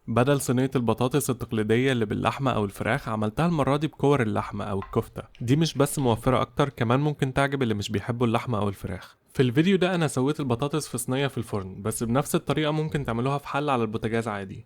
بدل صينية البطاطس التقليدية اللي باللحمة أو الفراخ، عملتها المرة دي بكور اللحمة أو الكفتة. دي مش بس موفرة أكتر، كمان ممكن تعجب اللي مش بيحبوا اللحمة أو الفراخ. في الفيديو ده أنا سويت البطاطس في صينية في الفرن، بس بنفس الطريقة ممكن تعملوها في حلة على البوتاجاز عادي.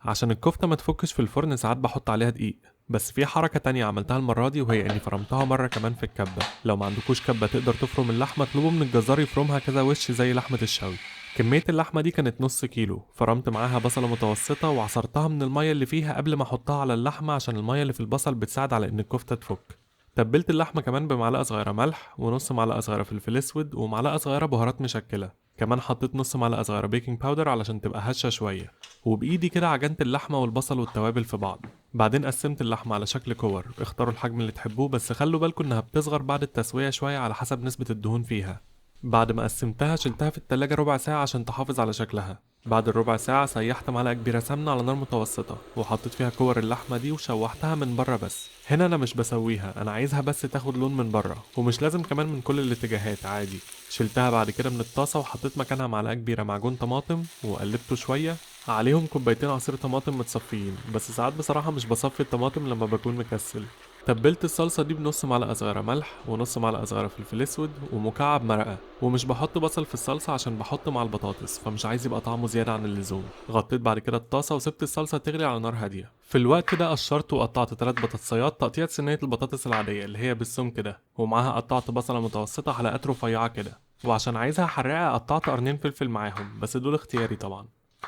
عشان الكفتة ما تفكش في الفرن ساعات بحط عليها دقيق، بس في حركة تانية عملتها المرة دي، وهي اني فرمتها مرة كمان في الكبة. لو ما عندكوش كبة تقدر تفرم اللحمة، اطلبوا من الجزار يفرمها كذا وش زي لحمة الشوي. كمية اللحمة دي كانت نص كيلو، فرمت معاها بصلة متوسطة وعصرتها من المية اللي فيها قبل ما احطها على اللحمة، عشان المية اللي في البصل بتساعد على ان الكفتة تفك. تبلت اللحمة كمان بمعلقة صغيرة ملح ونص معلقة صغيرة فلفل اسود ومعلقة صغيرة بهارات مشكلة، كمان حطيت نص معلقة صغيرة baking powder علشان تبقى هشة شوية، وبإيدي كده عجنت اللحمة والبصل والتوابل في بعض. بعدين قسمت اللحمة على شكل كور، اختاروا الحجم اللي تحبوه، بس خلوا بالكم انها بتصغر بعد التسوية شوية على حسب نسبة الدهون فيها. بعد ما قسمتها شلتها في التلاجة ربع ساعة عشان تحافظ على شكلها. بعد الربع ساعة سيحت معلقة كبيرة سمنة على نار متوسطة وحطيت فيها كور اللحمة دي وشوحتها من بره بس. هنا أنا مش بسويها، أنا عايزها بس تاخد لون من بره، ومش لازم كمان من كل الاتجاهات، عادي. شلتها بعد كده من الطاسة وحطيت مكانها معلقة كبيرة معجون طماطم وقلبته شوية، عليهم كوبايتين عصير طماطم متصفيين، بس ساعات بصراحة مش بصفي الطماطم لما بكون مكسل. تبلت الصلصة دي بنص معلقة صغيرة ملح ونص معلقة صغيرة فلفل اسود ومكعب مرقة، ومش بحط بصل في الصلصة عشان بحط مع البطاطس، فمش عايز يبقى طعمه زيادة عن اللزوم. غطيت بعد كده الطاسة وسبت الصلصة تغلي على نار هادية. في الوقت ده قشرت وقطعت 3 بطاطسيات تقطيعة صينية البطاطس العادية اللي هي بالسمك كده، ومعاها قطعت بصلة متوسطة حلقات رفيعة كده، وعشان عايزها حراقة قطعت قرنين فلفل معاهم، بس دول اختياري طبعا.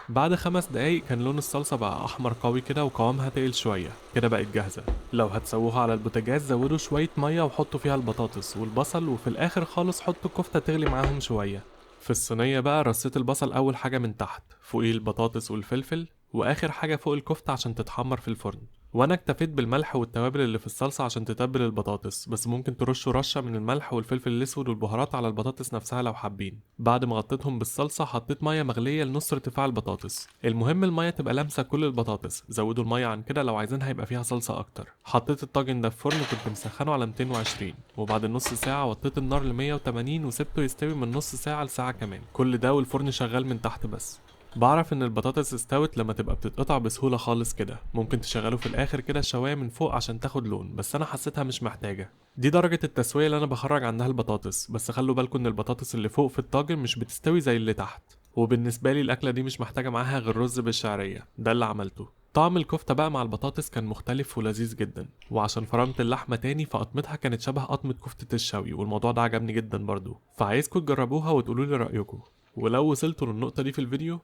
بعد 5 دقايق كان لون الصلصة بقى أحمر قوي كده وقوامها تقل شوية، كده بقت جاهزة. لو هتسووها على البوتاجاز زودوا شوية مية وحطوا فيها البطاطس والبصل، وفي الآخر خالص حطوا الكفتة تغلي معاهم شوية. في الصينية بقى رصيت البصل أول حاجة من تحت، فوقيه البطاطس والفلفل، وآخر حاجة فوق الكفتة عشان تتحمر في الفرن. وأنا اكتفيت بالملح والتوابل اللي في الصلصة عشان تتبل البطاطس، بس ممكن ترشوا رشة من الملح والفلفل الأسود والبهارات على البطاطس نفسها لو حابين. بعد ما غطيتهم بالصلصة حطيت مية مغلية لنص ارتفاع البطاطس، المهم المية تبقى لامسة كل البطاطس، زودوا المية عن كده لو عايزينها يبقى فيها صلصة أكتر. حطيت الطاجن ده في فرن كنت مسخنه على 220، وبعد نص ساعة وطيت النار ل 180 وسبته يستوي من نص ساعة لساعة كمان، كل ده والفرن شغال من تحت بس. بعرف ان البطاطس استوت لما تبقى بتتقطع بسهولة خالص كده، ممكن تشغله في الاخر كده الشواية من فوق عشان تاخد لون، بس انا حسيتها مش محتاجة. دي درجة التسوية اللي انا بخرج عندها البطاطس، بس خلوا بالكم ان البطاطس اللي فوق في الطاجن مش بتستوي زي اللي تحت. وبالنسبة لي الاكلة دي مش محتاجة معاها غير رز بالشعرية، ده اللي عملته. طعم الكفتة بقى مع البطاطس كان مختلف ولذيذ جدا، وعشان فرمت اللحمة تاني فقطمتها كانت شبه قطمة كفتة الشوي، والموضوع ده عجبني جدا برضو. فعايزكم تجربوها وتقولوا لي رأيكم، ولو وصلتوا للنقطة دي في الفيديو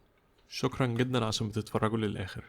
شكرا جدا عشان بتتفرجوا للآخر.